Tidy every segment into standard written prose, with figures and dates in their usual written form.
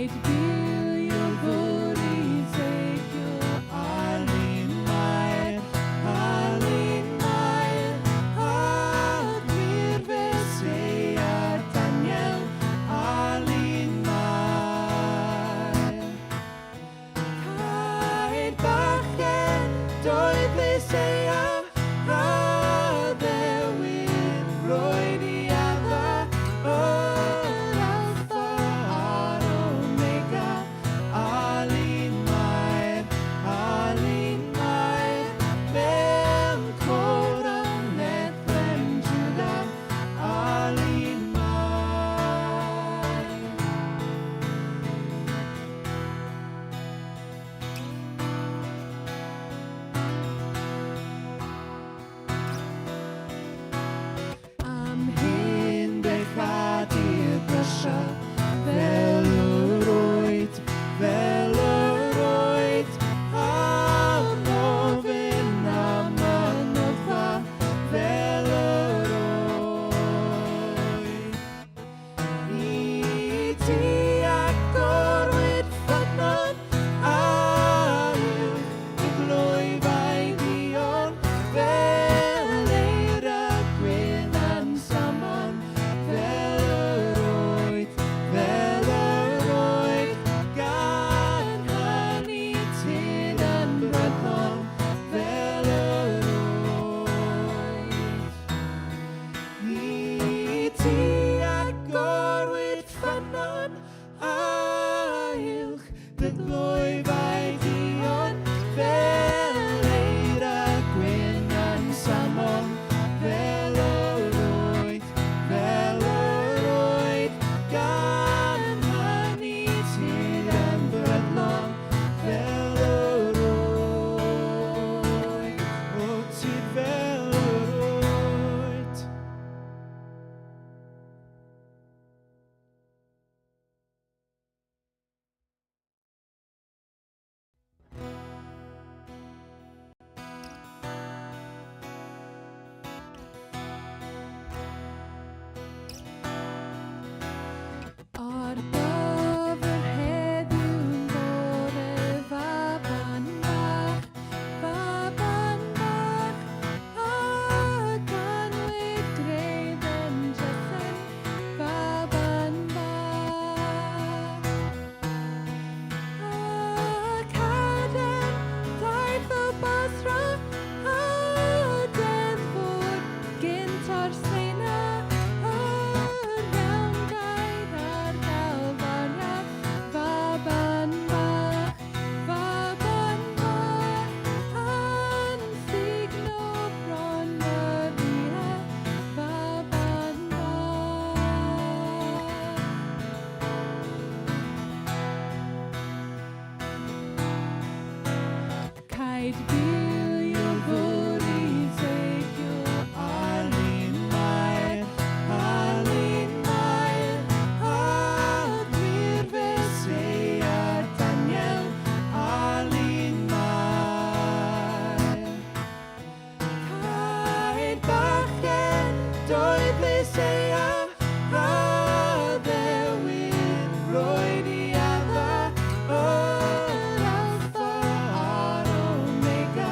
Caed Bil fwri Ezekiel, Alun Mair, Alun Mair, a gwir Feseia Daniel, Alun Mair. Caed bachgen, doedd Meseia, a ddewin roed i Adda, yr Alpha a'r Omega, Alun Mair, Alun Mair, mewn côr ym Methlehem Juda, Alun Mair. Am hyn bechadur brysia, fel yr oed, fel yr oed, am ofyn am anoddfa, fel yr oed. I ti agorwyd ffynnon a uwch dy glwyfau ddion, fel eira gwyn yn Samon, fel yr oed, fel yr oed, gan hynny ti'n yn brydlon, fel yr oed. I ti agorwyd ffynnon a uwch dy glwyfau duon, fel eira gwyn yn Samon, fel yr oed, fel yr oed, gan hynny ti'n yn brydlon, fel yr oed. O, ti fel yr oed. Ar gyfer heddiw'n bore, faban bach, faban bach, a ganwyd gref yn Jethen, faban bach. A caden daeth o Basra, a deddfwr gynt o'r Seina, yr iawn gair ar Galfaria, faban bach, faban bach, yn sugno bron Maria, faban bach. Caed Bil fwri Ezekiel, Alun Mair, Alun Mair, a gwir Feseia Daniel, Alun Mair. Caed bachgen, doedd Meseia, a ddewin roed i Adda, yr Alpha a'r Omega,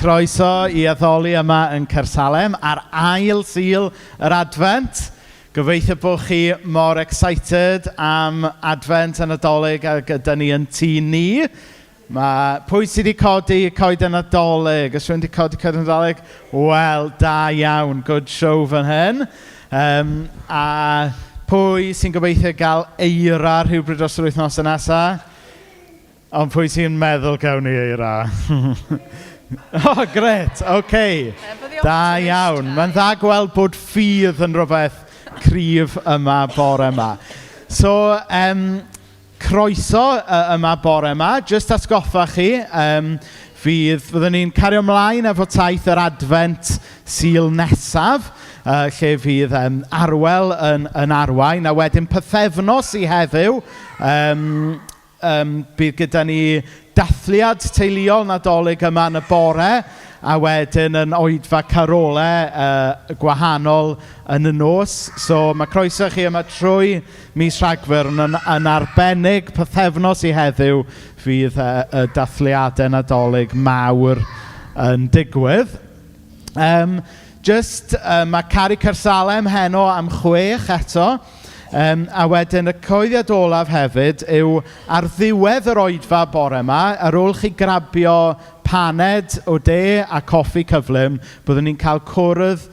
Croeso i addoli yma yn Caersalem ar ail Sul yr Adfent. Gobeithio bod chi mor excited am Adfent a Nadolig a gyda ni yn tŷ ni. Mae, pwy sydd wedi codi coeden Nadolig? Oes rhywun wedi codi coeden Nadolig? Wel, da iawn. Good show fan hyn. A pwy sy'n gobeithio gael eira rhywbryd dros yr wythnosau nesaf? Ond pwy sy'n meddwl gawn ni eira? O, oh, gret, oce. Okay. Da iawn. Mae'n dda gweld bod ffydd yn rhywbeth cryf yma bore yma. So, croeso yma bore yma. Jyst atgoffa chi, fyddwn ni'n cario ymlaen efo taith yr Adfent Sul nesaf, lle fydd Arwel yn arwain, a wedyn pythefnos i heddiw, bydd gyda ni dathliad teuluol Nadolig yma yn y bore, a wedyn yn oedfa carolau gwahanol yn y nos. So mae croeso chi yma trwy mis Rhagfyr, ond yn arbennig pythefnos i heddiw fydd y dathliadau Nadolig mawr yn digwydd. Mae Caru Caersalem heno am 6 eto. A wedyn y cyhoeddiad olaf hefyd yw ar ddiwedd yr oedfa bore yma, ar ôl chi grabio paned o de a coffi cyflym, byddwn ni'n cael cwrdd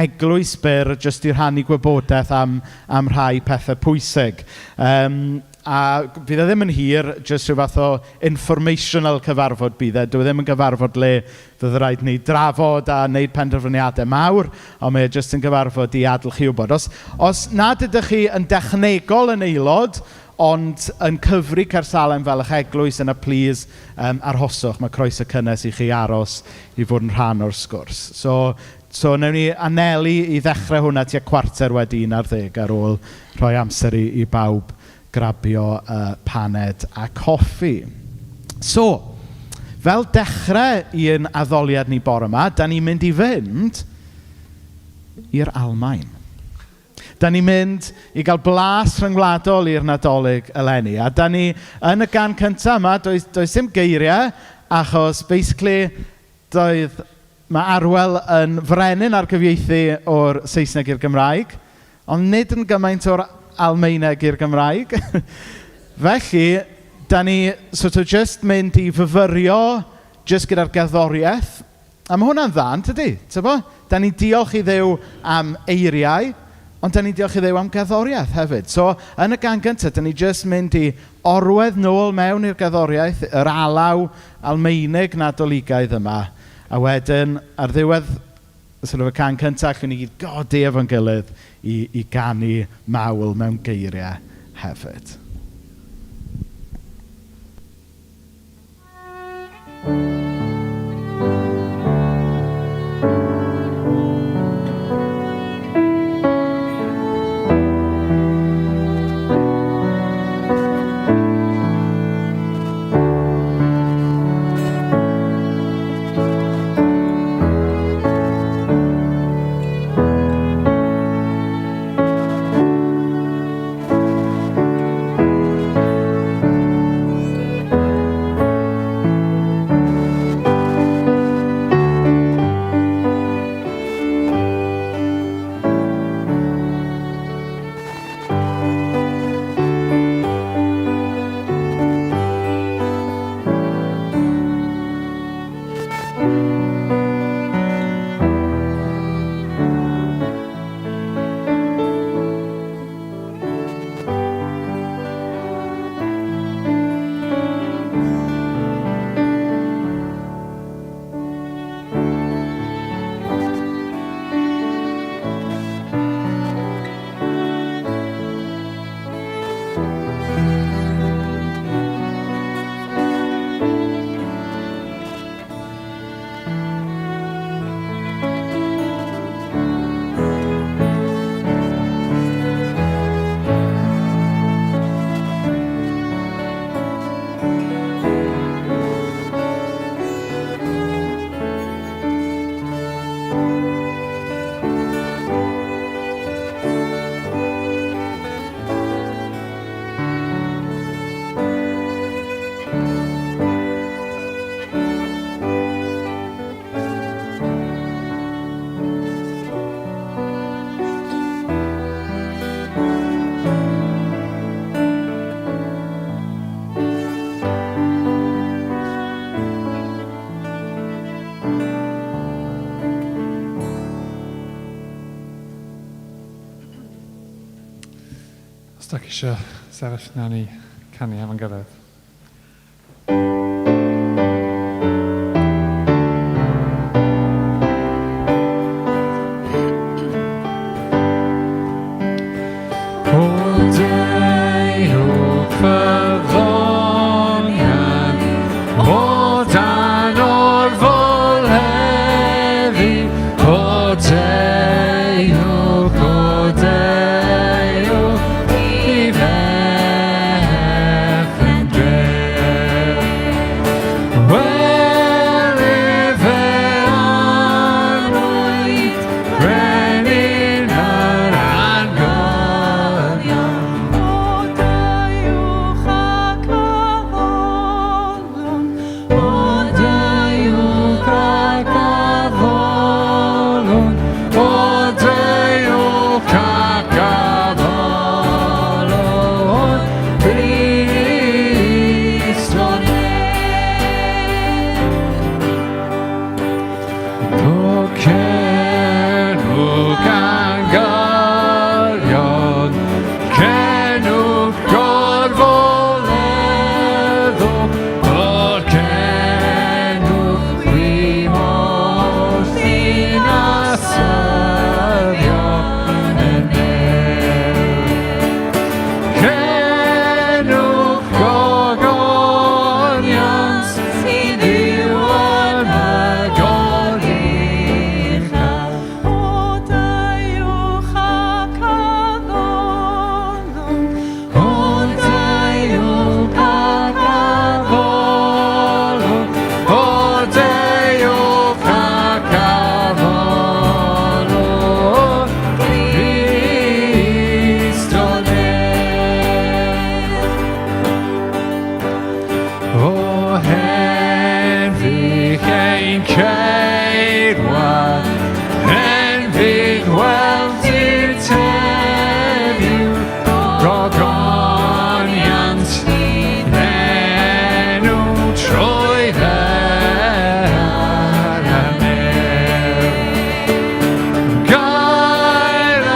eglwys byr jyst i rhannu gwybodaeth am rhai pethau pwysig. A fydd e ddim yn hir, jyst rhyw fath o informational cyfarfod bydd e. Dyw e ddim yn gyfarfod le fydd rhaid ni drafod a wneud penderfyniadau mawr, ond mae e jyst yn gyfarfod i adael chi wybod. Os nad ydych chi yn dechnegol yn aelod, ond yn cyfri Caersalem fel eich eglwys, yna plîs arhoswch. Mae croeso cynnes i chi aros i fod yn rhan o'r sgwrs. So wnawn ni anelu i ddechrau hwnna tua 11:15 ar ôl rhoi amser i bawb grabio paned a coffi. So, fel dechrau i'n addoliad ni bore yma, da ni'n mynd i fynd i'r Almaen. Da ni'n mynd i gael blas rhyngwladol i'r Nadolig eleni. A da ni yn y gan cyntaf yma, does dim geiriau, achos basically mae Arwel yn frenin ar gyfieithu o'r Saesneg i'r Gymraeg, ond nid yn gymaint o'r Almaeneg i'r Gymraeg. Felly, da ni sort of just mynd i fyfyrio jyst gyda'r gerddoriaeth. A mae hwnna'n dda, yn tydi? T'bo? Da ni'n diolch i Dduw am eiriau, ond da ni'n diolch i Dduw am gerddoriaeth hefyd. So, yn y gan gyntaf, da ni jyst mynd i orwedd nôl mewn i'r gerddoriaeth, yr alaw Almaenig Nadoligaidd yma, a wedyn, ar ddiwedd sort of y can cyntaf, allwn ni gyd godi efo'n gilydd i ganu mawl mewn geiriau hefyd. Os da chi eisiau sefyll, nawn ni canu efo'n gilydd. O deuwch ffyddloniad, o dan orfoleddu, o deuwch, o deuwch i Fethlem dref. Wel efe anwyd, brenin yr angylion. O deuwch ac addolwn, o deuwch ac addolwn, o deuwch ac addolwn, Grist o'r nef. O cenwch angylion, cenwch gorfoleddwch, o cenwch wymos dinasyddion y nef. Cenwch gogoniant sydd yw yn y goruchaf. O deuwch ac addolwn, O deuwch ac addolwn, o deuwch ac addolwn, Grist o nef. O henfych ein ceirwad, henfych weld i'r tebyw, gogoniant enw trwy ddaear a nef. Gair y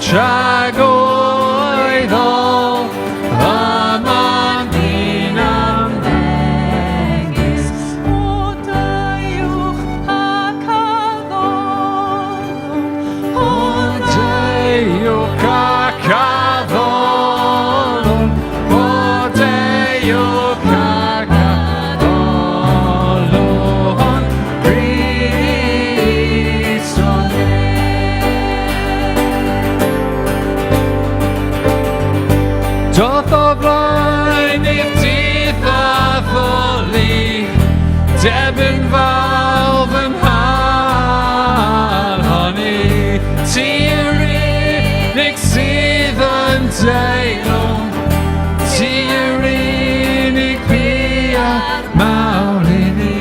tragwyddol, yma'n un ymddengys. O deuwch ac addolwn, o Deuwch ac addolwn, o deuwch ac addolwn, Grist o nef. Doth o flaen i'r dydd addoli, debyn fawr fy mhal honni. Ti yw'r unig sydd yn deilwng, ti yw'r unig bia mawr i ni.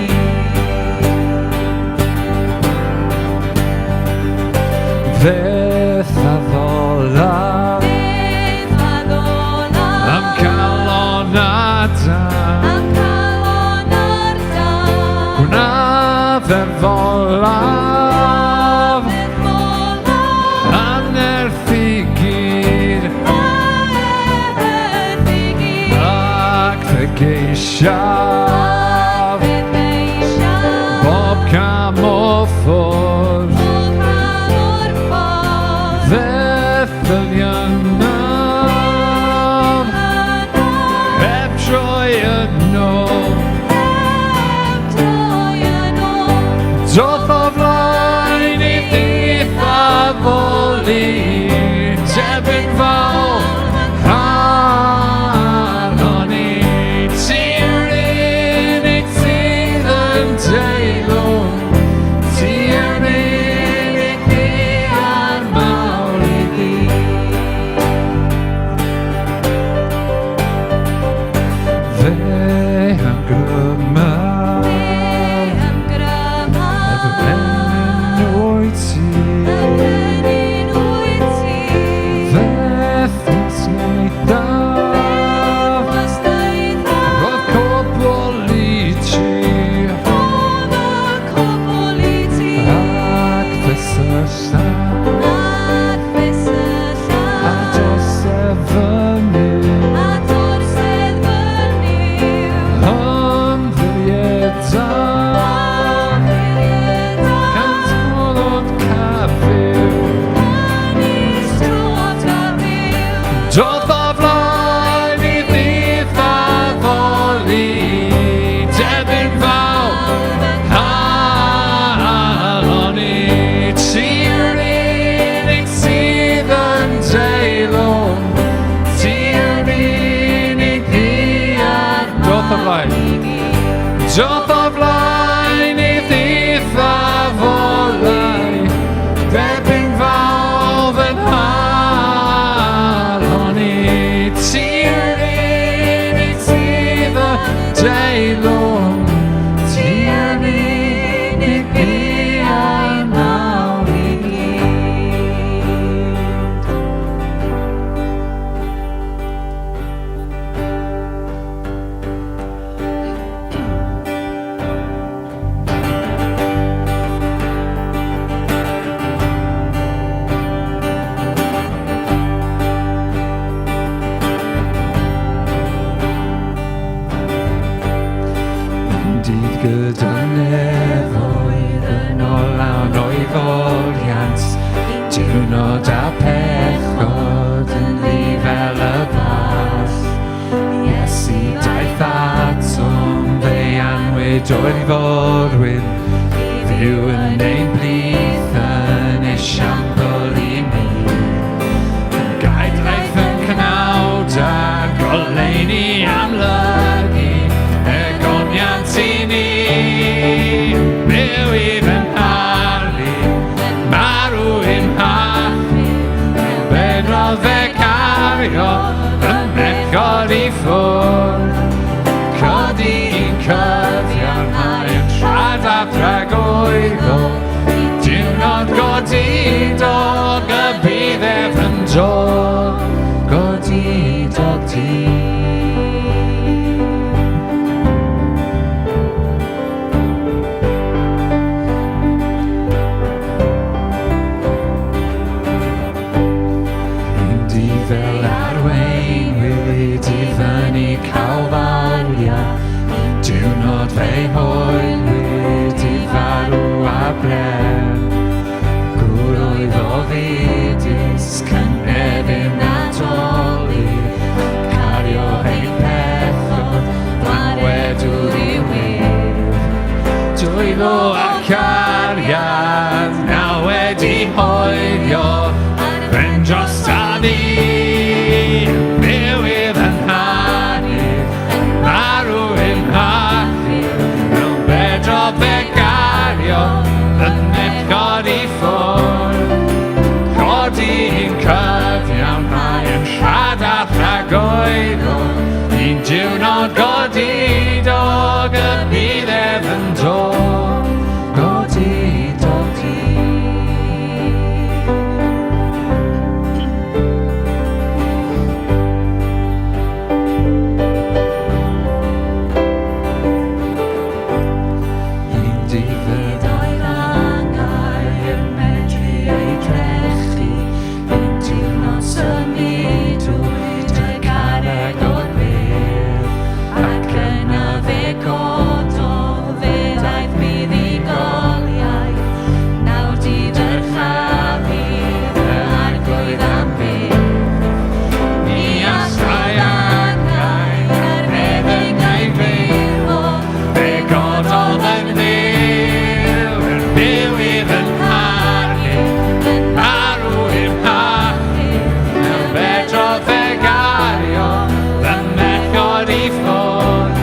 Fyth addolaf Byth addolaf, am calon a dan. am calon ar dân. Gwna ddefolaf Byth olaf, am nerth i gyd nerth i gyd, ac fe geisiaf byth eisiau, bob cam o ffwrdd bob rhan o'r ffordd. Fyth yn ynaf heb troi yn ôl Heb troi yn ôl, Doth o flaen i ddydd addoli, debyn fawr arnon ni. Ti'r unig sydd yn deilwng, ti yw'r unig ddiar mawr i fi. Fe amgryma fe ymgryma, Brenin wyt ti. y brenin wyt ti. Doth o flaen i ddydd a folau, derbyn fawr yn hal. Oni ti'r unig sydd y deilwng, ti'r unig biau mawr i gyd. Dydd gyda nefoedd yn olawn o'i foliant, diwrnod a pechod yn ddi fel y ball. Iesu daeth atom, fe anwyd o'i forwyn, fyw yn ein blith yn esiampl i ni. Gaidlaeth yn cnawd a goleuni amlygu, y goniant i ni. Byw i fy nharu, marw i'm hachu, bedrodd fe cario, fy mechod i ffwrdd. Codi i'n cyfiawnhau yn rhad a thragwyddol, diwrnod godidog y bydd ef yn dod, godidog di. Un dydd fel arweinwyd i fyny Calfaria, diwrnod fe'i hoelwyd i farw a bren. Gŵr oedd ofidus, cynefin Nadolig, cario ein pechod, glanwedwr i wir. Dwylo a cariad, naw wedi hoelio, ben dros a fi. Byw i'r ynhanu, marw i'm hachu, mewn bedrodd fe gario, yn mechod i ffwrdd. Codi i'n cyfiawnhau yn rhad a thragoeddol, un diwrnod godidog y bydd ef yn dod, godidog di. Un dydd Nid oedd angau yn medru ei drechu, un diwrnod symudwyd y carreg o'r bedd, ac yna fe gododd, fe ddaeth buddugoliaeth, nawr di dyrchafu fy arglwydd am byth. Ni allai angau ar meddyg a'i feirwo, fe gododd yn fyw, yn byw i fy nharu, marw i'm hachu, mewn bedrodd fe gario, fy mechod i ffwrdd.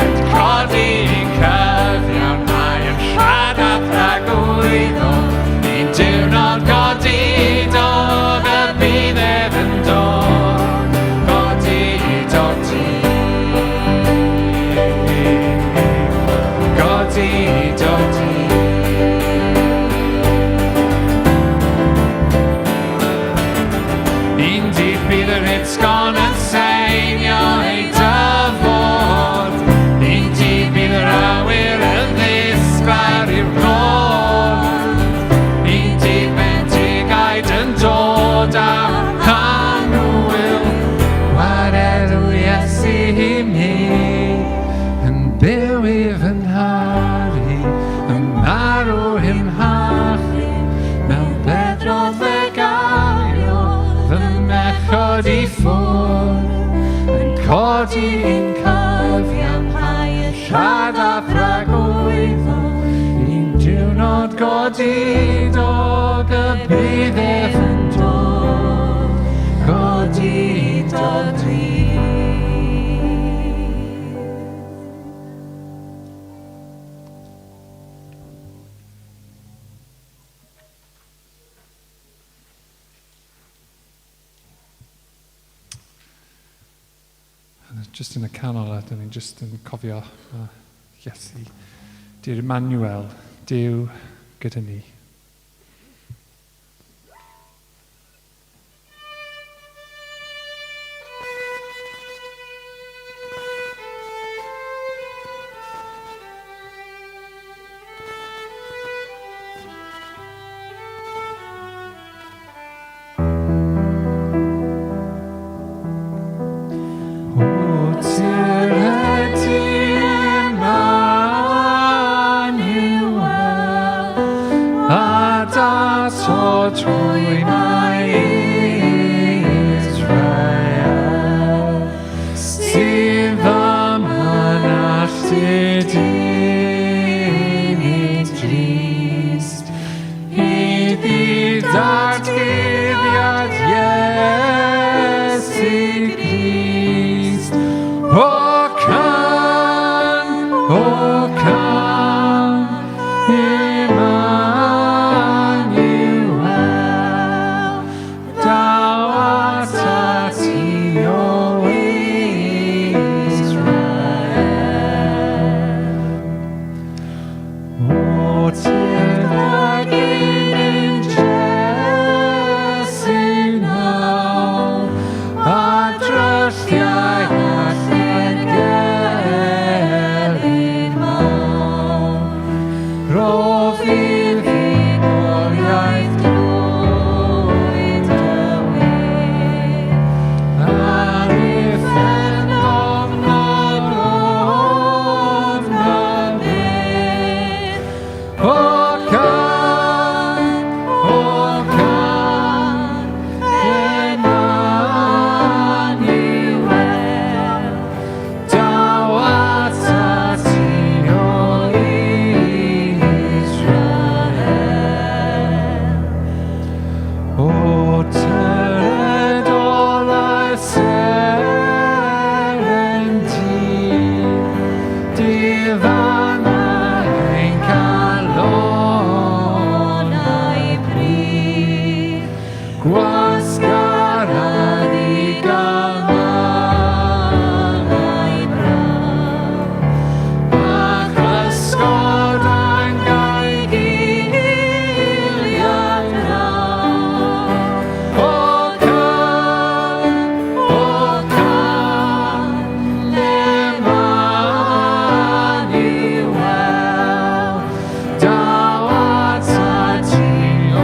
Yn codi i'n cyfiawnhau yn rhad a thragwyddol, un diwrnod godidog y bydd ef yn dod, godidog ti. Godidog ti. Un dydd bydd yr utgorn yn seinio ei dyfod, un dydd bydd yr awyr yn ddisglair i'r nod, un dydd bendigaid yn dod a hanwyl, waredw Iesu i mi, yn byw i fy nharu, yn marw i'm hachu, mewn bedrodd fe gario, fy mechod i ffwrdd, yn codi i'n cyfiawnhau yn rhad a thragwyddol, un diwrnod godidog y bydd ef yn dod, godidog di. Just yn y canol, a dyn ni'n just yn cofio Iesu, di'r Emmanuel, Duw gyda ni. O tyred Emmanuel, a datod trwy mae Israel, sydd yma'n alltud unig drist, iddi datguddiad Iesu Grist. O can, o can, Emmanuel, daw atat ti, o Israel. O tyrd yn Jesu naw, a drylliau allan gelyn mawr. Rhoddir fuddugoliaeth drwy dy wir, ar uffern ofnod ofn y byd. O can, o can, Emmanuel, daw atat ti, o Israel. O tyred olau seren du, diddana ein calonnau prudd, gwasgarad i gamau braf, a chysgod angau giliad draw. O can, o can, Emmanuel, daw atat ti, o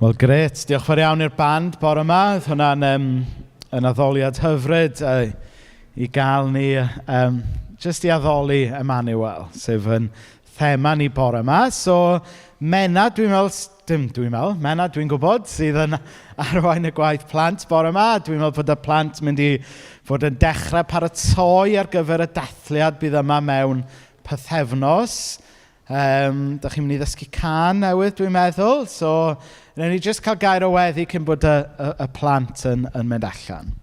Wel, grêt. Diolch fawr iawn i'r band bore yma. Oedd hwnna'n yn addoliad hyfryd i gael ni jyst i addoli Emmanuel, sef yn thema ni bore yma. So, Mena, dwi'n meddwl, dim dwi'n meddwl, Mena dwi'n gwybod, sydd yn arwain y gwaith plant bore yma. Dwi'n meddwl bod y plant mynd i fod yn dechrau paratoi ar gyfer y dathliad bydd yma mewn pythefnos. Dach chi'n mynd i ddysgu cân newydd, dwi'n meddwl. So, wnawn ni jyst cael gair o weddi cyn bod y plant yn mynd allan.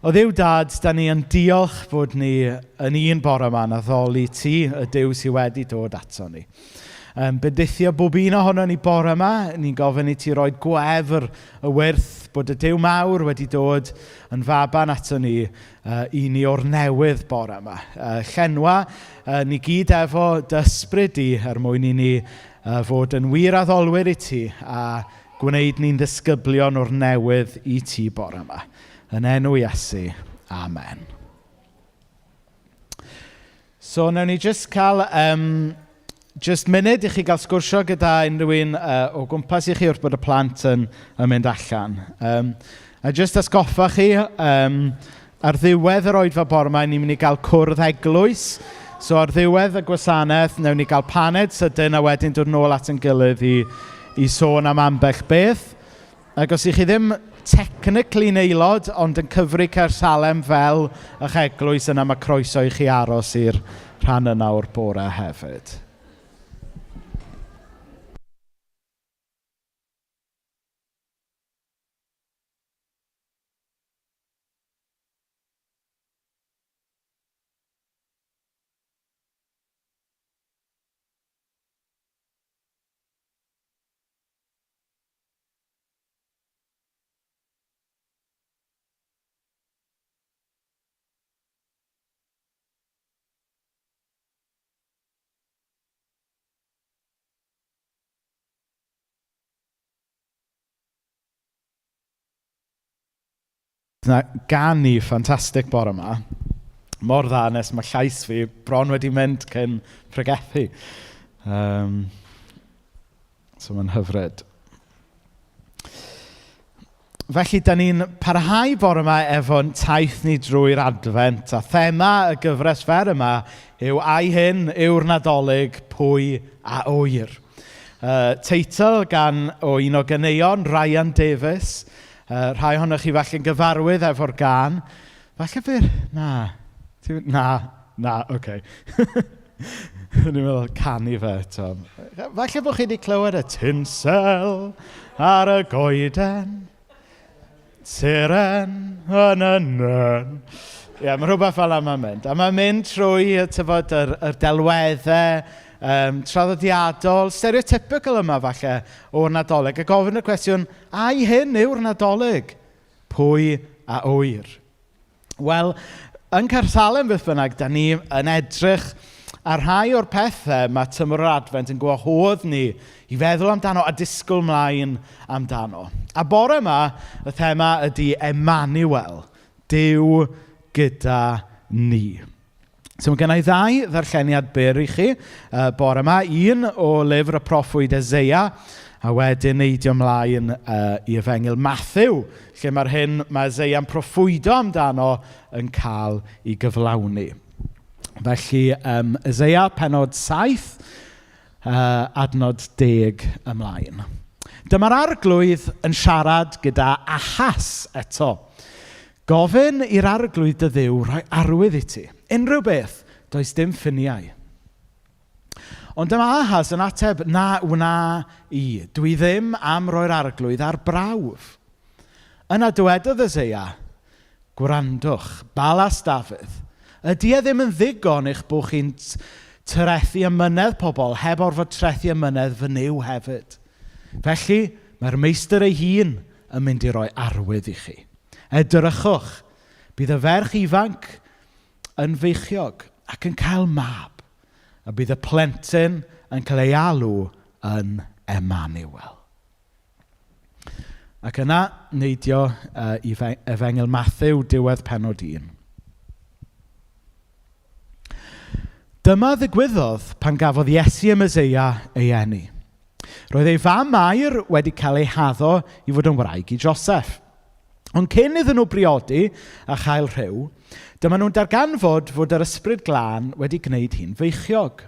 O Dduw Dad, da ni yn diolch bod ni yn un bore yma yn addoli ti, y Duw sydd wedi dod ato ni. Bendithio bob un ohono ni bore yma, ni'n gofyn i ti roi gwefr y wyrth bod y Duw mawr wedi dod yn faban ato ni i ni o'r newydd bore yma. Llenwa ni gyd efo dy ysbryd di er mwyn i ni fod yn wir addolwyr i ti a gwneud ni'n ddisgyblion o'r newydd i ti bore yma. Yn enw Iesu, amen. So, wnawn ni jyst cael jyst munud i chi gael sgwrsio gyda unrhyw un o gwmpas i chi wrth bod y plant yn mynd allan. A jyst atgoffa chi, ar ddiwedd yr oedfa bore 'ma, ni'n mynd i gael cwrdd eglwys. So ar ddiwedd y gwasanaeth, wnawn ni gael paned sydyn a wedyn dod nôl at ein gilydd i sôn am ambell beth. Ac os ych chi ddim technically'n aelod, ond yn cyfri Caersalem fel eich eglwys, yna mae croeso i chi aros i'r rhan yna o'r bore hefyd. Na ganu ffantastig bore yma. Mor dda nes mae llais fi bron wedi mynd cyn pregethu. So mae'n hyfryd. Felly, da ni'n parhau bore yma efo'n taith ni drwy'r Adfent, a thema y gyfres fer yma yw Ai hyn yw'r Nadolig, pwy a ŵyr? Teitl gan o un o ganeuon Ryan Davies. Rhai ohonoch chi falle'n gyfarwydd efo'r gân. Falle fyr... Na. Na, na, oce. O'n i'n meddwl canu fe eto. Falle bod chi wedi clywed y tinsel ar y goeden. Seren yn y nyn. Ie, mae rhywbeth fel yma'n mynd. A mae'n mynd trwy, tyfod, yr delweddau traddodiadol, stereotypical yma falle o'r Nadolig. A gofyn y cwestiwn, ai hyn yw'r Nadolig? Pwy a ŵyr? Wel, yn Caersalem beth bynnag, da ni yn edrych ar rhai o'r pethau mae tymor yr Adfent yn gwahodd ni i feddwl amdano a disgwyl mlaen amdano. A bore yma, y thema ydy Emmanuel, Duw gyda ni. So mae gen i ddau ddarlleniad byr i chi bore yma. Un o lyfr y proffwyd Eseia, a wedyn neidio ymlaen i Efengyl Mathew, lle mae'r hyn mae Eseia'n proffwydo amdano yn cael ei gyflawni. Felly, Eseia pennod 7, adnod 10 ymlaen. Dyma'r arglwydd yn siarad gyda Ahas eto. Gofyn i'r arglwydd dy Dduw rhoi arwydd i ti. Unrhyw beth, does dim ffiniau. Ond dyma Ahas yn ateb, na wna i. Dwi ddim am roi'r arglwydd ar brawf. Yna dywedodd Eseia, gwrandwch, balas Dafydd, ydy e ddim yn ddigon eich bod chi'n trethu amynedd pobl heb orfod trethu amynedd fy Nuw hefyd. Felly, mae'r meistr ei hun yn mynd i roi arwydd i chi. Edrychwch, bydd y ferch ifanc yn feichiog ac yn cael mab, a bydd y plentyn yn cael ei alw yn Emmanuel. Ac yna, neidio i Efengyl Mathew, diwedd pennod 1. Dyma ddigwyddodd pan gafodd Iesu y Meseia ei eni. Roedd ei fam Mair wedi cael ei haddo i fod yn wraig i Joseph. Ond cyn iddyn nhw briodi a chael rhyw, dyma nhw'n darganfod fod yr ysbryd glân wedi gwneud hi'n feichiog.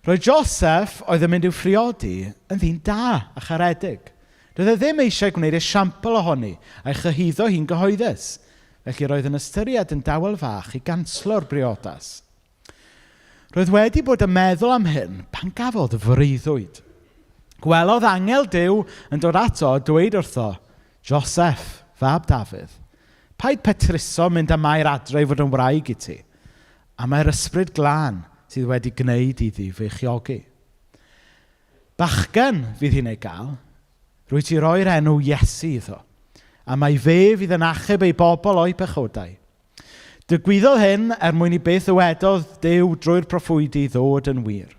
Roedd Joseph, oedd yn mynd i'w phriodi, yn ddyn da a charedig. Doedd e ddim eisiau gwneud esiampl ohoni a'i chyhuddo hi'n gyhoeddus. Felly roedd yn ystyried yn dawel fach i ganslo'r briodas. Roedd wedi bod yn meddwl am hyn pan gafodd freuddwyd. Gwelodd angel Duw yn dod ato a dweud wrtho, Joseph, fab Dafydd, paid petruso mynd â Mair adre i fod yn wraig i ti, a mae'r ysbryd glân sydd wedi gwneud iddi feichiogi. Bachgen fydd hi'n ei gael, rwyt ti roi'r enw Iesu iddo, a mae fe fydd yn achub ei bobl o'i pechodau. Digwyddodd hyn er mwyn i beth ddywedodd Duw drwy'r proffwydi ddod yn wir.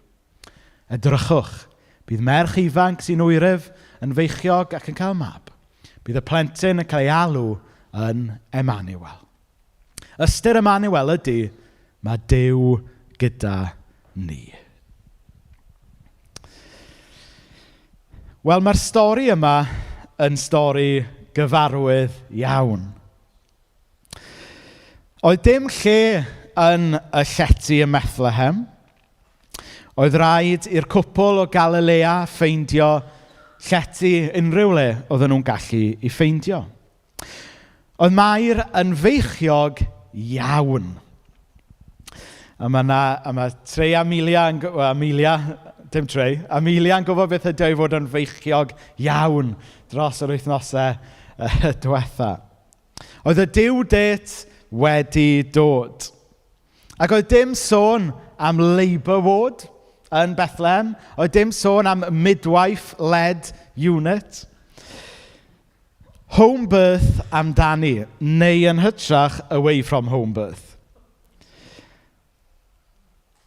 Edrychwch, bydd merch ifanc sy'n oeref yn feichiog ac yn cael mab. Bydd y plentyn yn cael ei alw yn Emmanuel. Ystyr Emmanuel ydy, mae Duw gyda ni. Wel, mae'r stori yma yn stori gyfarwydd iawn. Oedd dim lle yn y llety ym Methlehem. Oedd rhaid i'r cwpl o Galilea ffeindio llety unrhyw le oedden nhw'n gallu i ffeindio. Oedd Mair yn feichiog iawn. A mae, na, a mae Trey Amelia, yn, well, Amelia, dim Trey, Amelia yn gwybod beth ydy o i fod yn feichiog iawn dros yr wythnosau diwetha. Oedd y due date wedi dod. Ac oedd dim sôn am Labour Ward yn Bethlehem. Oedd dim sôn am midwife-led unit. Home birth amdani, neu yn hytrach away from home birth.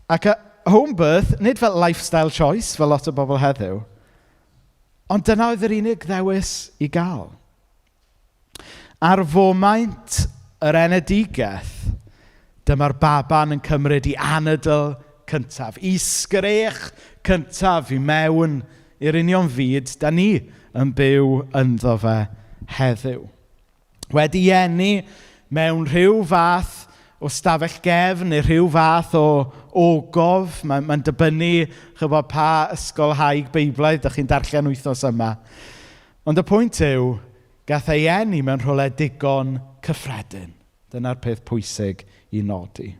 Ac y home birth, nid fel lifestyle choice, fel lot o bobl heddiw, ond dyna oedd yr unig ddewis i gael. Ar fomaint yr enedigaeth, dyma'r baban yn cymryd i anadl cyntaf, i sgrech cyntaf i mewn i'r union fyd da ni yn byw ynddo fe heddiw. Wedi eni mewn rhyw fath o stafell gefn neu rhyw fath o ogof, mae'n mae dibynnu chybod, pa ysgolhaig Beiblaidd ydych chi'n darllen wythnos yma. Ond y pwynt yw, gath ei eni mewn rhywle digon cyffredin. Dyna'r peth pwysig i nodi.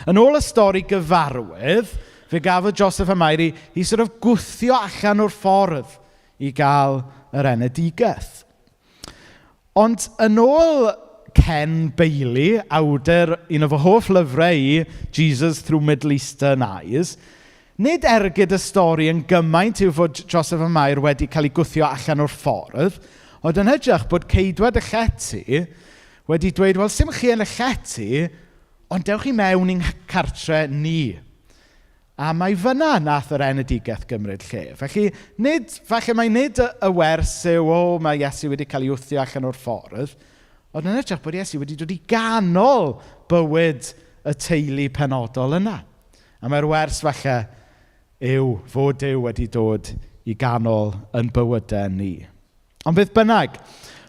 Yn ôl y stori gyfarwydd, fe gafodd Joseph a Mary i sort of gwthio allan o'r ffordd i gael yr enedigaeth. Ond yn ôl Ken Bailey, awdur un o fy hoff lyfrau i, Jesus Through Middle Eastern Eyes, nid ergyd y stori yn gymaint yw fod Joseph a Mair wedi cael ei gwthio allan o'r ffordd, ond yn hytrach bod ceidwad y llety wedi dweud, wel, sim chi yn y llety, ond dewch i mewn i'n cartre ni. A mae fyna nath yr enedigaeth gymryd lle. Felly, nid, falle mai nid y, y wers yw, o, mae Iesu wedi cael ei wthio allan o'r ffordd, ond yn hytrach bod Iesu wedi dod i ganol bywyd y teulu penodol yna. A mae'r wers falle yw fod Duw wedi dod i ganol yn bywydau ni. Ond beth bynnag,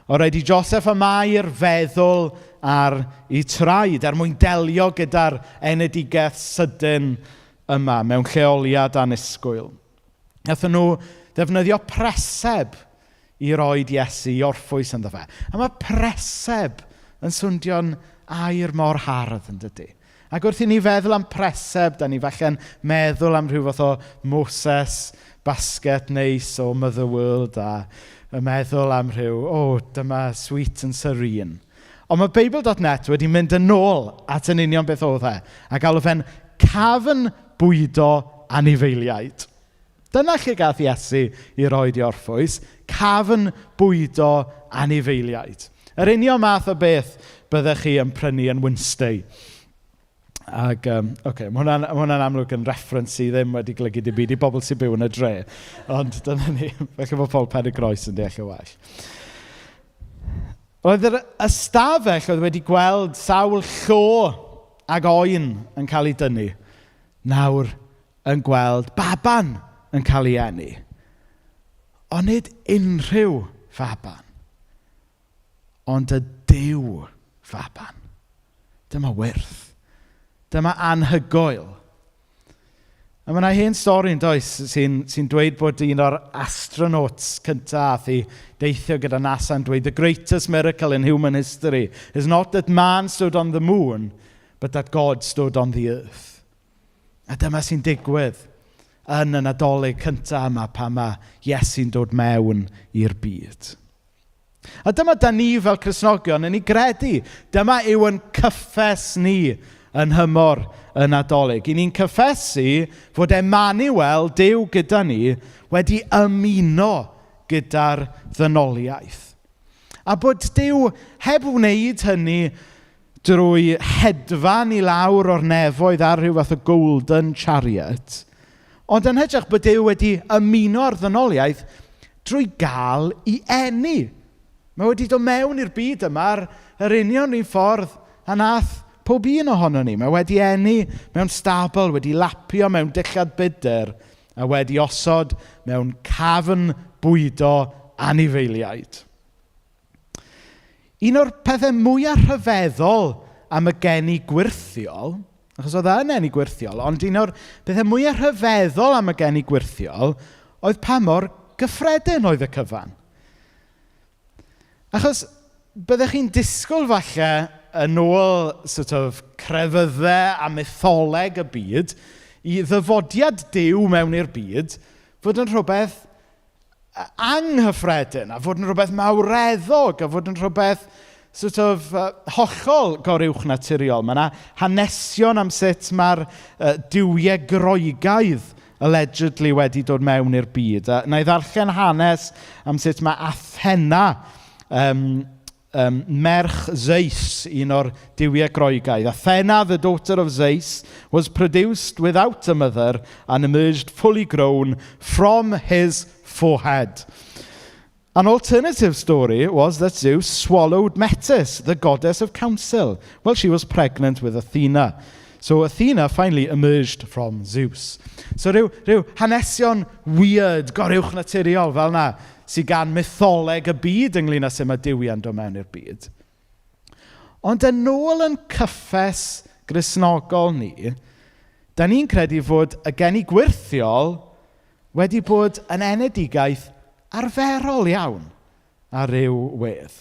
o raid i Joseph a Mair feddwl ar eu traed er mwyn delio gyda'r enedigaeth sydyn yma mewn lleoliad annisgwyl. Nathon nhw ddefnyddio preseb i roed Iesu i orffwys ynddo fe. A mae preseb yn swndio'n air mor hardd yn dydy. Ac wrth i ni feddwl am preseb, da ni falle'n meddwl am rhyw fath o Moses basket neis o Mother World a y meddwl am rhyw, o, oh, dyma sweet and serene. Ond mae Beibl.net wedi mynd yn ôl at yn union beth oedd e, a galw fe'n cafn bwydo anifeiliaid. Dyna lle gath Iesu i roed i orffwys, cafn bwydo anifeiliaid. Yr union math o beth byddech chi yn prynu yn Wynnstay. Ac, um, okay, mae hwnna'n ma hwnna amlwg yn reference sydd ddim wedi golygu dim byd i bobl sy'n byw yn y dre. Ond dyna ni, felly bod Paul Pen y Groes yn deall y well. Roedd yr ystafell oedd wedi gweld sawl llo ag oen yn cael ei dynnu, nawr yn gweld baban yn cael ei eni. Ond nid unrhyw faban, ond y Duw faban. Dyma wyrth. Dyma anhygoel. A mae yna hen stori yn does sy'n sy dweud bod un o'r astronauts cyntaf ath i deithio gyda NASA yn dweud "The greatest miracle in human history is not that man stood on the moon, but that God stood on the earth." A dyma sy'n digwydd yn y Nadolig cyntaf yma pan mae Iesu'n dod mewn i'r byd. A dyma da ni fel Cristnogion yn ei gredu. Dyma yw yn cyffes ni yn nhymor y Nadolig. I ni'n cyffesu fod Emmanuel, Duw gyda ni, wedi ymuno gyda'r ddynoliaeth. A bod Duw heb wneud hynny drwy hedfan i lawr o'r nefoedd ar rhyw fath o golden chariot, ond yn hytrach bod Duw wedi ymuno â'r ddynoliaeth drwy gael ei eni. Mae wedi dod mewn i'r byd yma ar yr union un ffordd a nath pob un ohono ni. Mae wedi eni mewn stabl, wedi lapio mewn dillad budr a wedi osod mewn cafn bwydo anifeiliaid. Un o'r pethau mwyaf rhyfeddol am y geni gwyrthiol, achos oedd e yn eni gwyrthiol, ond un o'r pethau mwyaf rhyfeddol am y geni gwyrthiol oedd pa mor gyffredin oedd y cyfan. Achos byddech chi'n disgwyl falle yn ôl sort of crefyddau a mytholeg y byd i ddyfodiad Duw mewn i'r byd fod yn rhywbeth anghyffredin a fod yn rhywbeth mawreddog a fod yn rhywbeth sort of hollol goruwch naturiol. Mae yna hanesion am sut mae'r duwiau Groegaidd allegedly wedi dod mewn i'r byd. A na i ddarllen hanes am sut mae Athena, merch Zeus, un o'r duwiau Groegaidd. "Athena, the daughter of Zeus, was produced without a mother and emerged fully grown from his forehead. An alternative story was that Zeus swallowed Metis, the goddess of counsel, while she was pregnant with Athena. So Athena finally emerged from Zeus." So rhyw hanesion weird, goruwch naturiol fel na, sydd gan mytholeg y byd ynglyn â sut mae duwiau'n dod mewn i'r byd. Ond yn ôl yn cyffes Gristnogol ni, da ni'n credu fod y geni gwyrthiol wedi bod yn enedigaeth arferol iawn ar ryw wedd.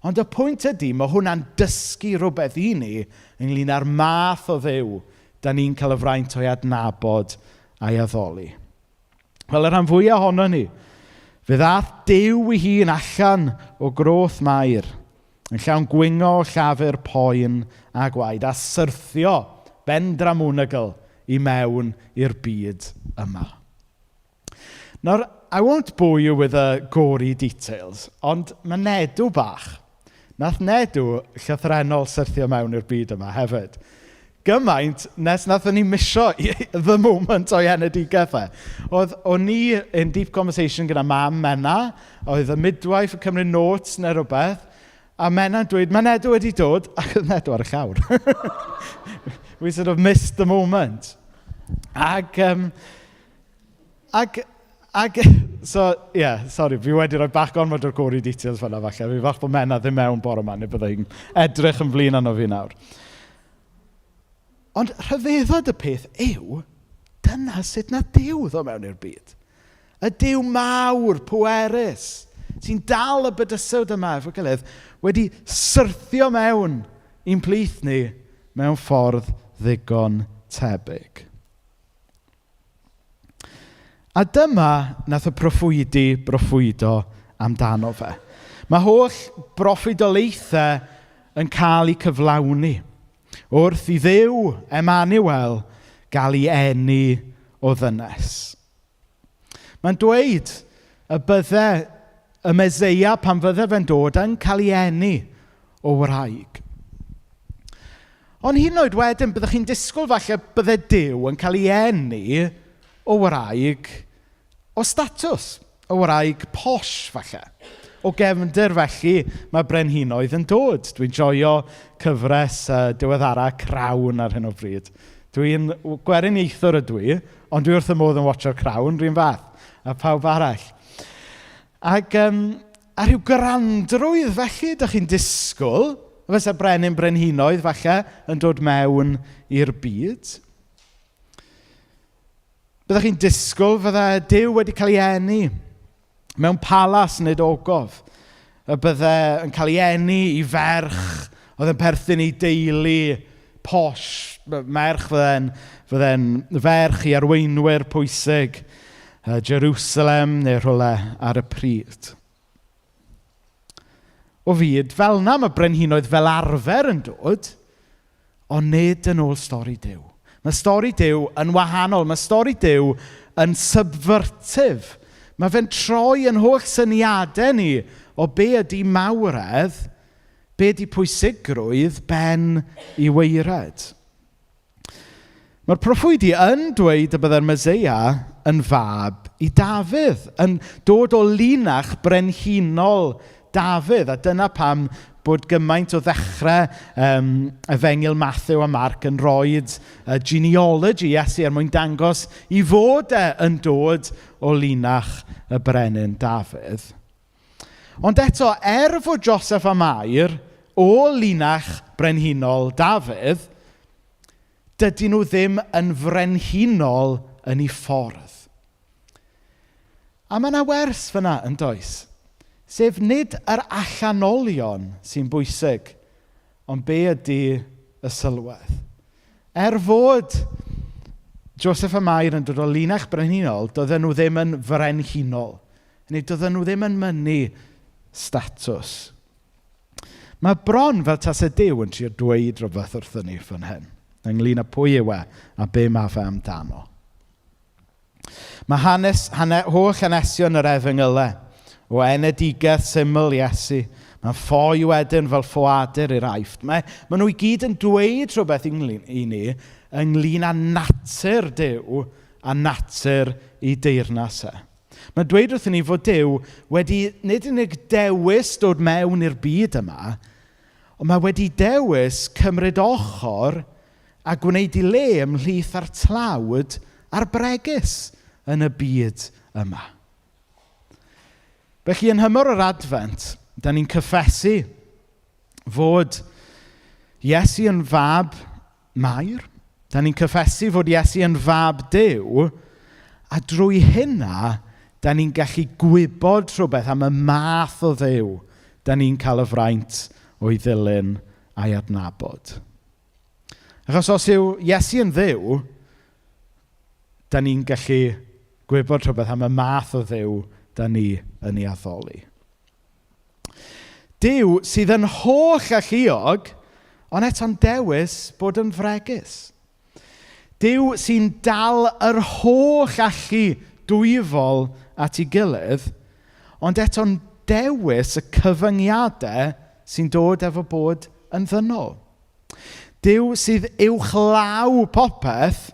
Ond y pwynt ydy, mae hwnna'n dysgu rhywbeth i ni ynglyn â'r math o Dduw da ni'n cael y fraint o'i adnabod a'i addoli. Fel y rhan fwyaf ohono ni, fe ddaeth Duw ei hun allan o groth Mair, yn llawn gwingo, llafur, poen a gwaed, a syrthio bendramwnwgl i mewn i'r byd yma. Nawr, I won't bore you with the gory details, ond mae Nedw bach. Nath Nedw llythrenol syrthio mewn i'r byd yma hefyd. Gymaint nes nathon ni misio the moment o'i enedigaeth e. O'n ni in deep conversation gyda mam Menna, oedd y midwife yn cymryd notes neu rhywbeth, a Menna'n dweud, "Mae Nedw wedi dod," ac oedd Nedw ar y llawr. We sort of missed the moment. Ac, so, yeah, sorry, fi wedi rhoi bach gormod o'r gory details fan'na falle. Fi falch bod Menna ddim mewn bore yma, neu byddai hi'n edrych yn flin arno fi nawr. Ond rhyfeddod y peth yw, dyna sut nath Duw ddod mewn i'r byd. Y Duw mawr, pwerus, sy'n dal y bydysawd yma efo gilydd, wedi syrthio mewn i'n plith ni mewn ffordd ddigon tebyg. A dyma nath y proffwydi broffwydo amdano fe. Mae holl broffwydoliaethau yn cael eu cyflawni wrth i Dduw, Emmanuel, gael ei eni o ddynes. Mae'n dweud y bydde y Meseia pan fydde fe'n dod yn cael ei eni o wraig. Ond hyd yn oed wedyn, byddwch chi'n disgwyl falle bydde Duw yn cael ei eni o wraig o statws, o wraig posh falle. O gefndir felly mae brenhinoedd yn dod. Dwi'n joio cyfres diweddara Crown ar hyn o bryd. Dwi'n gweriniaethwr ydw i, Ond dwi wrth y modd yn watcho'r Crown, rhywun fath, a pawb arall. Ac a rhyw grandrwydd felly, dych chi'n disgwyl, fysa brenin brenhinoedd falle yn dod mewn i'r byd. Byddech chi'n disgwyl fydde Duw wedi cael ei eni mewn palas nid ogof. Y bydde yn cael ei eni i ferch oedd yn perthyn i deulu posh, merch fydde'n fydde ferch i arweinwyr pwysig Jerusalem neu rhywle ar y pryd. O fyd, fel yna mae brenhinoedd fel arfer yn dod, ond nid yn ôl stori Duw. Mae stori Duw yn wahanol. Mae stori Duw yn subvertive. Mae fe'n troi yn holl syniadau ni o be ydy mawredd, be ydy pwysigrwydd ben i weired. Mae'r proffwydi yn dweud y byddai'r Meseia yn fab i Dafydd, yn dod o linach brenhinol Dafydd, a dyna pam bod gymaint o ddechrau Efengyl Mathew a Marc yn rhoid genealogy Iesu er mwyn dangos i fod e yn dod o linach y brenin Dafydd. Ond eto, er fod Joseph a Mair o linach brenhinol Dafydd, dydyn nhw ddim yn frenhinol yn ei ffordd. A mae yna wers fyna yn does? Sef nid yr allanolion sy'n bwysig, ond be ydy y sylwedd. Er fod Joseph a Mair yn dod o linach brenhinol, doedden nhw ddim yn frenhinol. Neu doedden nhw ddim yn mynnu statws. Mae bron fel tase Duw yn trio dweud rhywbeth wrthyn ni fan hyn, ynglyn â pwy yw e a be mae fe amdano. Mae holl hanesion yr efengylau, o enedigaeth syml Iesu, mae'n ffoi wedyn fel ffoadur i'r Aifft. Mae nhw i gyd yn dweud rhywbeth i ni ynglyn â natur Duw a natur ei deyrnas e. Mae'n dweud wrthyn ni fod Duw wedi nid unig dewis dod mewn i'r byd yma, ond mae wedi dewis cymryd ochr a gwneud ei le ymhlith a'r tlawd a'r bregus yn y byd yma. Felly yn nhymor yr Adfent, da ni'n cyffesu fod Iesu yn fab Mair. Da ni'n cyffesu fod Iesu yn fab Duw, a drwy hynna, da ni'n gallu gwybod rhywbeth am y math o Dduw da ni'n cael y fraint o'i ddilyn a'i adnabod. Achos os yw Iesu yn Dduw, da ni'n gallu gwybod rhywbeth am y math o Dduw da ni yn ei addoli. Duw sydd yn holl alluog, ond eto'n dewis bod yn fregus. Duw sy'n dal yr holl allu dwyfol at ei gilydd, ond eto'n dewis y cyfyngiadau sy'n dod efo bod yn ddynol. Duw sydd uwchlaw popeth,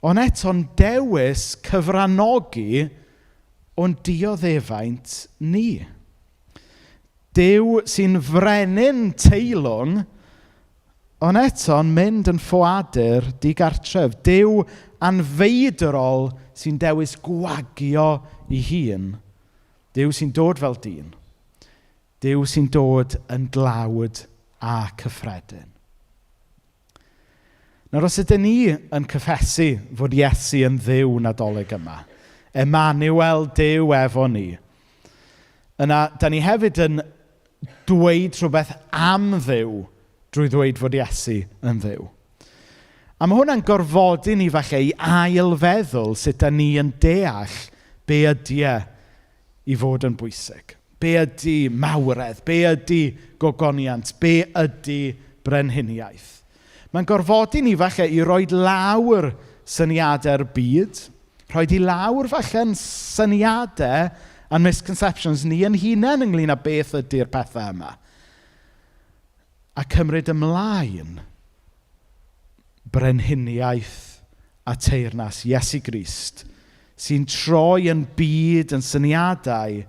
ond eto'n dewis cyfranogi o'n dioddefaint ni. Duw sy'n frenin teilwng, ond eto'n mynd yn ffoadur digartref. Duw anfeidrol sy'n dewis gwagio ei hun. Duw sy'n dod fel dyn. Duw sy'n dod yn dlawd a cyffredin. Nawr, os ydyn ni yn cyffesu fod Iesu yn Dduw Nadolig yma, Emmanuel, Duw efo ni, yna, da ni hefyd yn dweud rhywbeth am Dduw drwy ddweud fod Iesu yn Dduw. A mae hwnna'n gorfodi ni falle i ailfeddwl sut da ni yn deall be ydy e i fod yn bwysig. Be ydy mawredd? Be ydy gogoniant? Be ydy brenhiniaeth? Mae'n gorfodi ni falle i roi lawr syniadau'r byd, rhoi i lawr falle'n syniadau a'n misconceptions ni yn hunain ynglyn â beth ydy'r pethau yma. A cymryd ymlaen brenhiniaeth a teyrnas Iesu Grist sy'n troi yn byd yn syniadau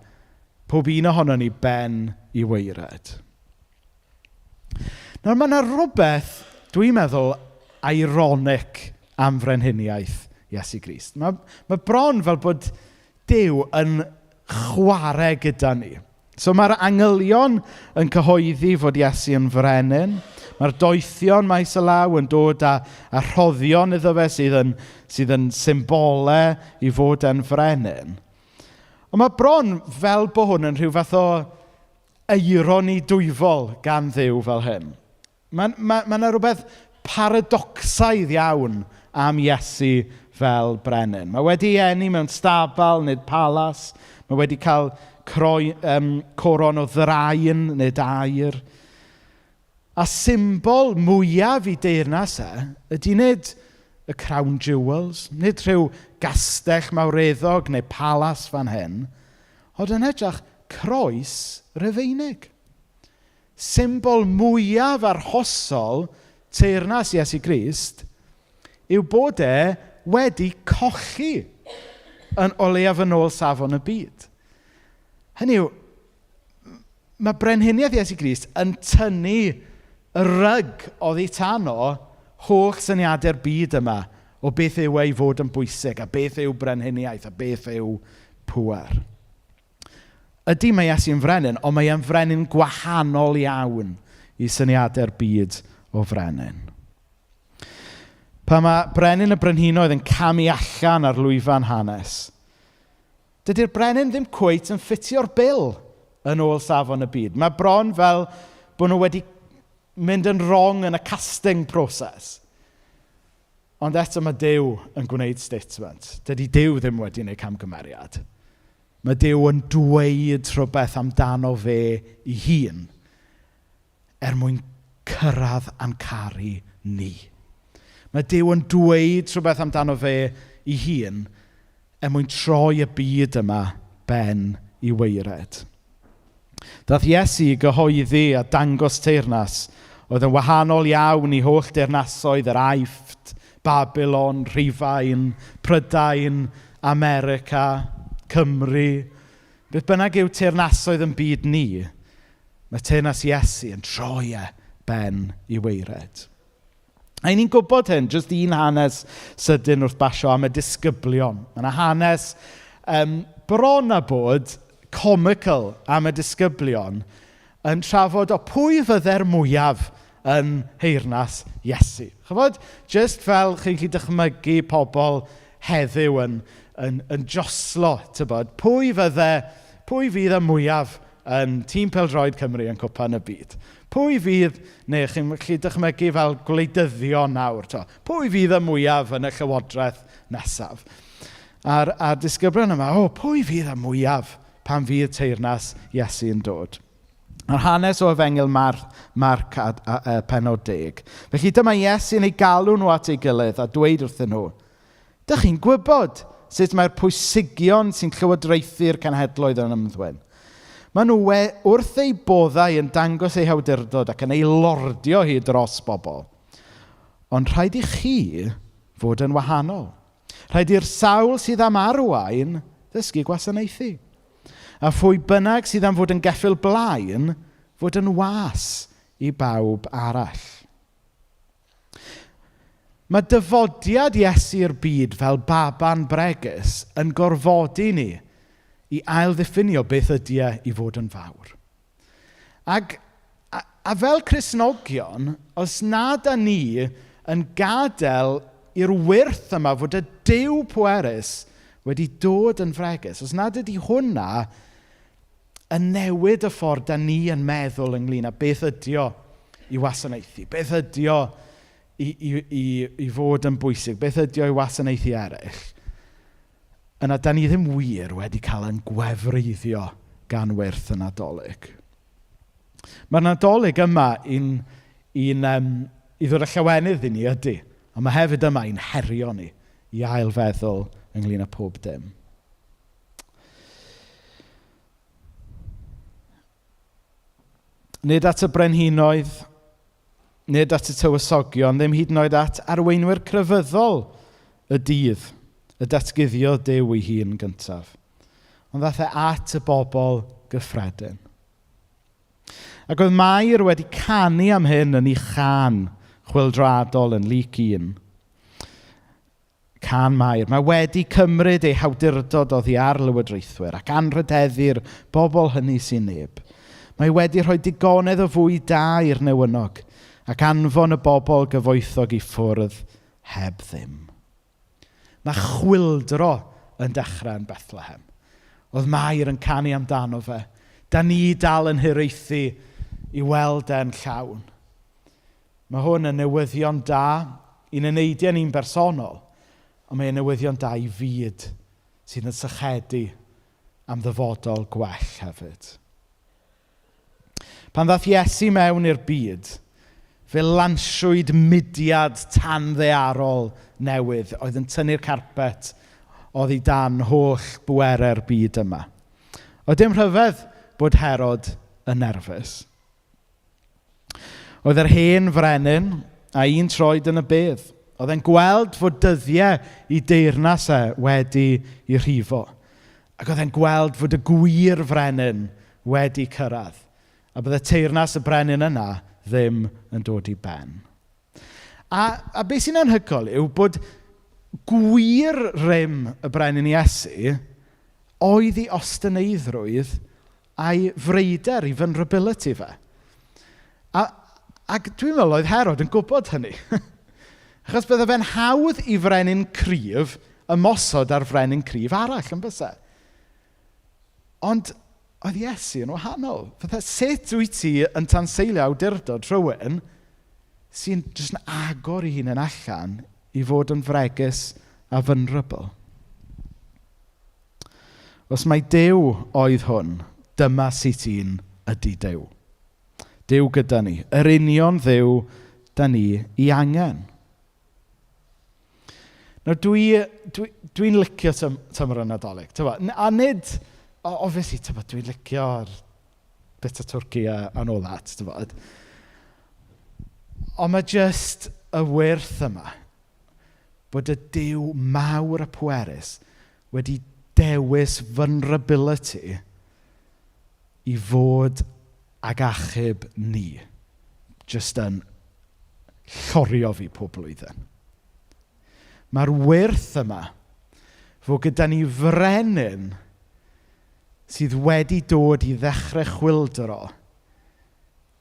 pob un ohono ni ben i waered. Nawr mae yna rhywbeth, dwi'n meddwl, ironic am frenhiniaeth Iesu Grist. Mae, mae bron fel bod Duw yn chwarae gyda ni. So mae'r angylion yn cyhoeddi fod Iesu yn frenin. Mae'r doethion maes y law yn dod â, â rhoddion iddo fe sydd yn, sydd yn symbolau i fod yn frenin. Ond mae bron fel bod hwn yn rhyw fath o eironi dwyfol gan Dduw fel hyn. Mae ma, ma yna rhywbeth paradocsaidd iawn am Iesu fel brenin. Mae wedi eni mewn stabal nid palas. Mae wedi cael croi, coron o ddraen neu dair. A symbol mwyaf i deyrnas e ydy nid y crown jewels, nid rhyw gastell mawreddog neu palas fan hyn, ond yn hytrach croes Rufeinig. Symbol mwyaf arhosol teyrnas Iesu Grist yw bod e wedi colli yn o leiaf yn ôl safon y byd. Hynny yw, mae brenhiniaeth Iesu Grist yn tynnu y ryg oddi tano holl syniadau'r byd yma o beth yw ei fod yn bwysig a beth yw brenhiniaeth a beth yw pŵer. Ydy mae Iesu'n frenin, ond mae e'n frenin gwahanol iawn i syniadau'r byd o frenin. Pan mae brenin y brenhinoedd yn camu allan ar lwyfan hanes, dydy'r brenin ddim cweit yn ffitio'r bil yn ôl safon y byd. Mae bron fel bod nhw wedi mynd yn wrong yn y casting process. Ond eto mae Duw yn gwneud statement. Dydy Duw ddim wedi gwneud camgymeriad. Mae Duw yn dweud rhywbeth amdano fe ei hun er mwyn cyrraedd a'n caru ni. Mae Duw yn dweud rhywbeth amdano fe ei hun er mwyn troi y byd yma ben i waered. Dath Iesu i gyhoeddi a dangos teyrnas oedd yn wahanol iawn i holl deyrnasoedd yr Aifft, Babylon, Rhufain, Prydain, America, Cymru. Beth bynnag yw teyrnasoedd yn byd ni, mae teyrnas Iesu yn troi e ben i waered. A ni'n gwybod hyn, jyst un hanes sydyn wrth basio am y disgyblion. Mae yna hanes bron a bod comical am y disgyblion yn trafod o pwy fydde'r mwyaf yn nheyrnas Iesu. Chybod, jyst fel chi'n gallu dychmygu pobl heddiw yn, yn, yn joslo, tybod, pwy fydde, pwy fydd y mwyaf yn tîm pêl-droed Cymru yn cwpan y byd? Pwy fydd, neu chi'n gallu dychmygu fel gwleidyddion nawr, to, pwy fydd y mwyaf yn y llywodraeth nesaf? A'r, a'r disgyblion yma, o, pwy fydd y mwyaf pan fydd teyrnas Iesu yn dod? A'r hanes o Efengyl Mar Marc a, a, a, pennod 10. Felly dyma Iesu'n ei galw nhw at ei gilydd a dweud wrthyn nhw, Dych chi'n gwybod sut mae'r pwysigion sy'n llywodraethu'r cenhedloedd yn ymddwyn. Maen nhw we wrth eu boddau yn dangos eu hawdurdod ac yn ei lordio hi dros bobl. Ond rhaid i chi fod yn wahanol. Rhaid i'r sawl sydd am arwain ddysgu gwasanaethu. A phwy bynnag sydd am fod yn geffyl blaen, fod yn was i bawb arall. Mae dyfodiad Iesu i'r byd fel baban bregus yn gorfodi ni i ailddiffinio beth ydy e i fod yn fawr. Ac, a, a fel Cristnogion, os nad â ni yn gadael i'r wyrth yma fod y Duw pwerus wedi dod yn fregus, os nad ydy hwnna yn newid y ffordd da ni yn meddwl ynglyn â beth ydy o i wasanaethu, beth ydy o i, i, i, i fod yn bwysig, beth ydy o i wasanaethu eraill, yna da ni ddim wir wedi cael yn gwefreiddio gan wyrth y Nadolig. Mae'r Nadolig yma i'n, i'n, i ddod â llawenydd i ni ydy, ond mae hefyd yma i'n herio ni i ailfeddwl ynglyn â pob dim. Nid at y brenhinoedd, nid at y tywysogion, ddim hyd yn oed at arweinwyr crefyddol y dydd, y datguddiodd Duw ei hun gyntaf. Ond ddaeth e at y bobl gyffredin. Ac oedd Mair wedi canu am hyn yn ei chân chwyldroadol yn Luc 1. Can Mair. Mae wedi cymryd ei hawdurdod oddi ar lywodraethwyr ac anrhydeddu'r bobl hynny sy'n neb. Mae wedi rhoi digonedd o fwy da i'r newynog ac anfon y bobl gyfoethog i ffwrdd heb ddim. Mae chwyldro yn dechrau yn Bethlehem. Oedd Mair yn canu amdano fe. Da ni dal yn hiraethu i weld e'n llawn. Mae hwn yn newyddion da i'n eneidiau ni'n bersonol, ond mae'n newyddion da i fyd sydd yn sychedu am ddyfodol gwell hefyd. Pan ddaeth Iesu mewn i'r byd, fe lansiwyd mudiad tanddearol newydd oedd yn tynnu'r carpet oddi dan holl bwerau'r byd yma. Oedd dim rhyfedd bod Herod yn nerfus. Oedd yr hen frenin a un troed yn y bedd. Oedd e'n gweld fod dyddiau i deyrnas e wedi i rhifo. Ac oedd e'n gweld fod y gwir frenin wedi cyrraedd. A bydde teyrnas y brenin yna ddim yn dod i ben. A beth sy'n anhygoel yw bod gwir rym y brenin Iesu oedd ei ostyneiddrwydd a'i freuder, ei vulnerability fe. Ac dwi'n meddwl oedd Herod yn gwybod hynny. Achos bydde fe'n hawdd i frenin cryf ymosod ar frenin cryf arall, yn byse? Ond oedd Iesu yn wahanol. Fatha, sut wyt ti yn tanseilio awdurdod rhywun sy'n jyst yn agor ei hunan allan i fod yn fregus a vulnerable? Os mai Duw oedd hwn, dyma sut un ydy Duw. Duw gyda ni. Yr union Dduw da ni i angen. Nawr, dwi'n licio tymor y Nadolig. Tyfo. A nid, obviously, tyfo, dwi'n licio'r bit o twrci and all that, tyfo. Ond mae jyst y wyrth yma bod y Duw mawr a pwerus wedi dewis vulnerability i fod ag achub ni. Jyst yn llorio fi pob blwyddyn. Mae'r wyrth yma fod gyda ni frenin sydd wedi dod i ddechrau chwyldro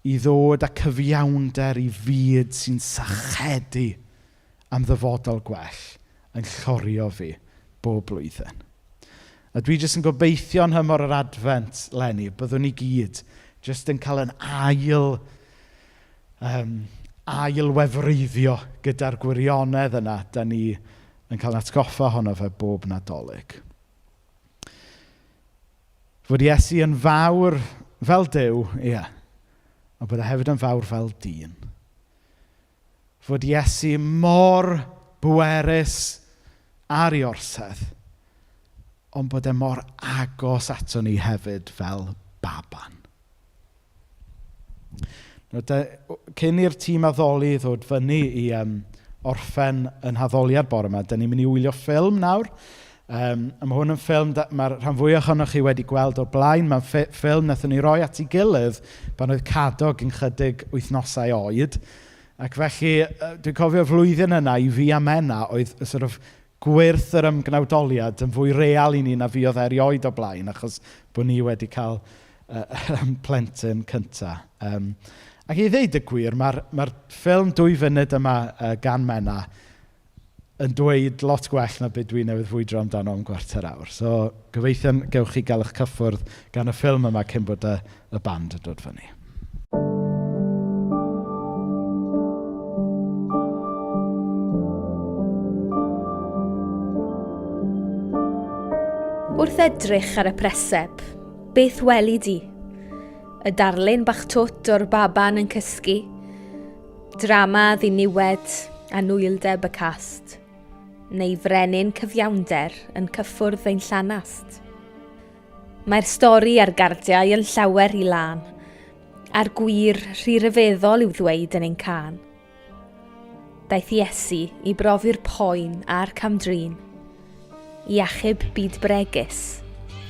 i ddod â cyfiawnder i fyd sy'n sychedu am ddyfodol gwell yn llorio fi bob blwyddyn. A dwi jyst yn gobeithio yn nhymor yr Adfent, leni, byddwn ni gyd jyst yn cael yn ail wefreiddio gyda'r gwirionedd yna da ni yn cael atgoffa ohono fe bob Nadolig. Fod Iesu yn fawr fel Duw, ie, ond bod e hefyd yn fawr fel dyn. Fod Iesu mor bwerus ar ei orsedd, ond bod e mor agos ato ni hefyd fel baban. Nawr, cyn i'r tîm addoli ddod fyny i orffen yn haddoliad bore yma, da ni'n mynd i wylio ffilm nawr. A mae hwn yn ffilm mae'r rhan fwyaf ohonoch chi wedi gweld o'r blaen. Mae'n ffilm wnaethon ni roi at ei gilydd pan oedd Cadog yn chydig wythnosau oed. Ac felly, dwi'n cofio flwyddyn yna i fi a Menna oedd y sort of gwyrth yr ymgnawdoliad yn fwy real i ni na fi oedd erioed o blaen, achos bod ni wedi cael plentyn cynta. Ac i ddeud y gwir, mae'r ffilm 2 funud yma gan Menna yn dweud lot gwell na beth dwi newydd fwydro amdano am gwarter awr. So gobeithio gewch chi gael eich cyffwrdd gan y ffilm yma cyn bod y band yn dod fyny. Wrth edrych ar y preseb, beth weli di? Y darlun bach twt o'r baban yn cysgu, drama ddiniwed a nwyldeb y cast, neu frenin cyfiawnder yn cyffwrdd ein llanast. Mae'r stori a'r gardiau yn llawer i lân, a'r gwir rhy ryfeddol i'w ddweud yn ein cân. Daeth Iesu i brofi'r poen a'r camdrin, i achub byd bregus,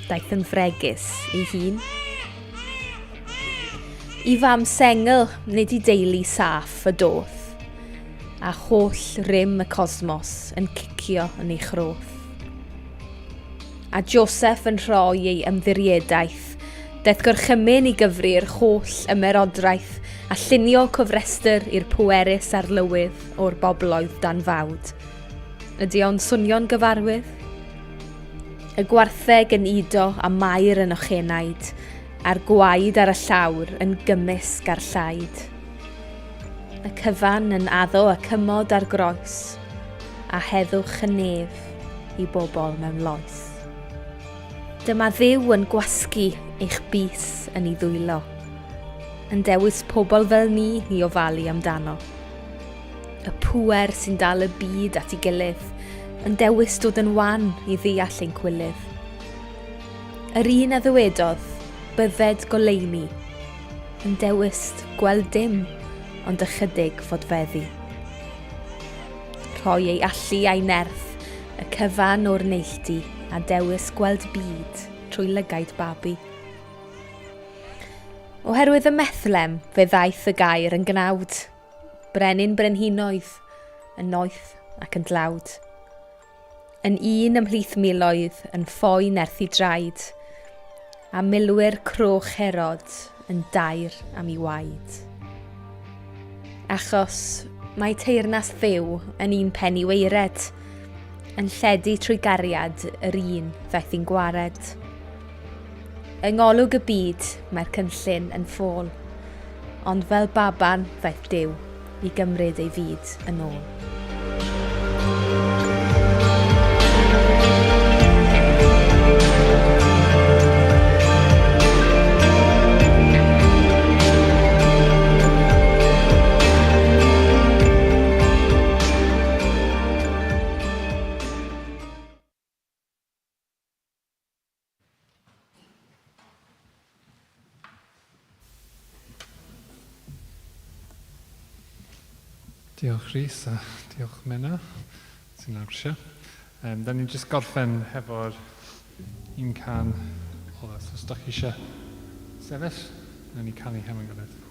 daeth yn fregus ei hun. I fam sengl, nid i deulu saff y doth. A holl rym y cosmos yn cicio yn ei chroth. A Joseph yn rhoi ei ymddiriedaeth, daeth gorchymyn i gyfri'r holl ymerodraeth a llunio cofrestr i'r pwerus arlywydd o'r bobloedd dan fawd. Ydy o'n swnio'n gyfarwydd? Y gwartheg yn udo a Mair yn ochenaid, a'r gwaed ar y llawr yn gymysg â'r llaid. Y cyfan yn addo y cymod a'r groes, a heddwch y nef i bobl mewn loes. Dyma Dduw yn gwasgu eich bys yn ei ddwylo, yn dewis pobl fel ni i ofalu amdano. Y pŵer sy'n dal y byd at ei gilydd, yn dewis dod yn wan i ddeall ein cwilydd. Yr un a ddywedodd, bydded goleuni, yn dewis gweld dim ond ychydig fodfeddi. Rhoi ei allu a'i nerth, y cyfan o'r neilltu, a dewis gweld byd trwy lygaid babi. Oherwydd ym Methlem fe ddaeth y gair yn gnawd, brenin brenhinoedd, yn noeth ac yn dlawd. Yn un ymhlith miloedd yn ffoi nerth i draed, a milwyr croch Herod yn dair am ei waed. Achos mae teyrnas Dduw yn un pen i weired, yn lledu trwy gariad yr un ddaeth i'n gwared. Yng ngolwg y byd mae'r cynllun yn ffôl, ond fel baban ddaeth Duw i gymryd ei fyd yn ôl. Diolch Rhys a diolch Menna sy'n lawr Da ni'n jyst gorffen hefo'r un can ola. So os da chi eisiau sefyll, nawn ni canu hefo'n gilydd.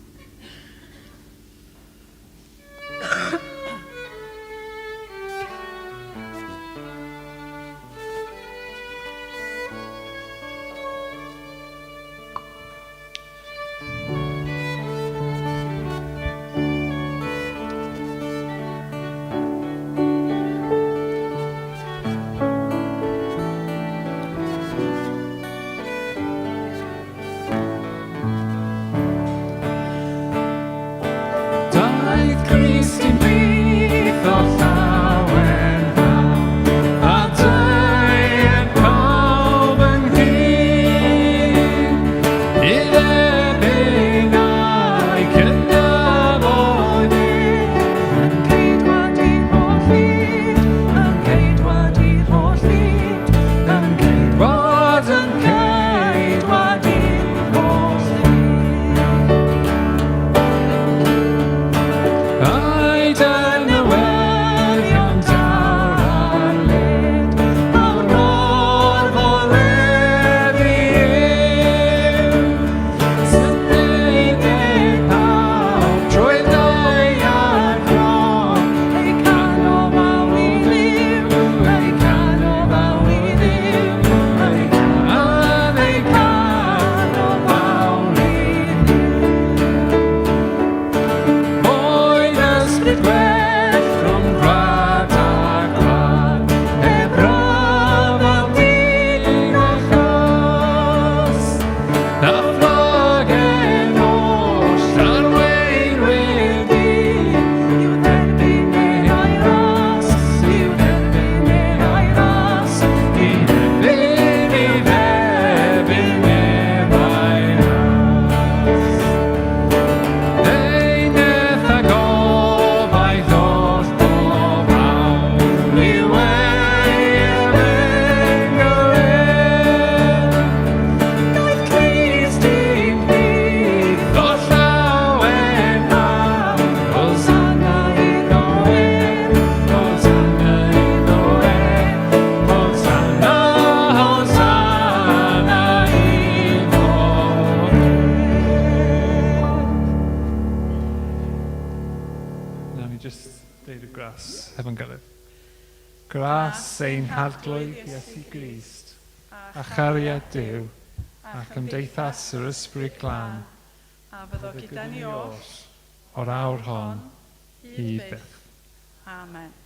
Gras hefo'n gilydd. Gras ein Harglwydd Iesu Grist, a chariad Duw, a chymdeithas yr Ysbryd Glân, a fyddo gyda ni oll, o'r awr hon, hyd byth. Amen.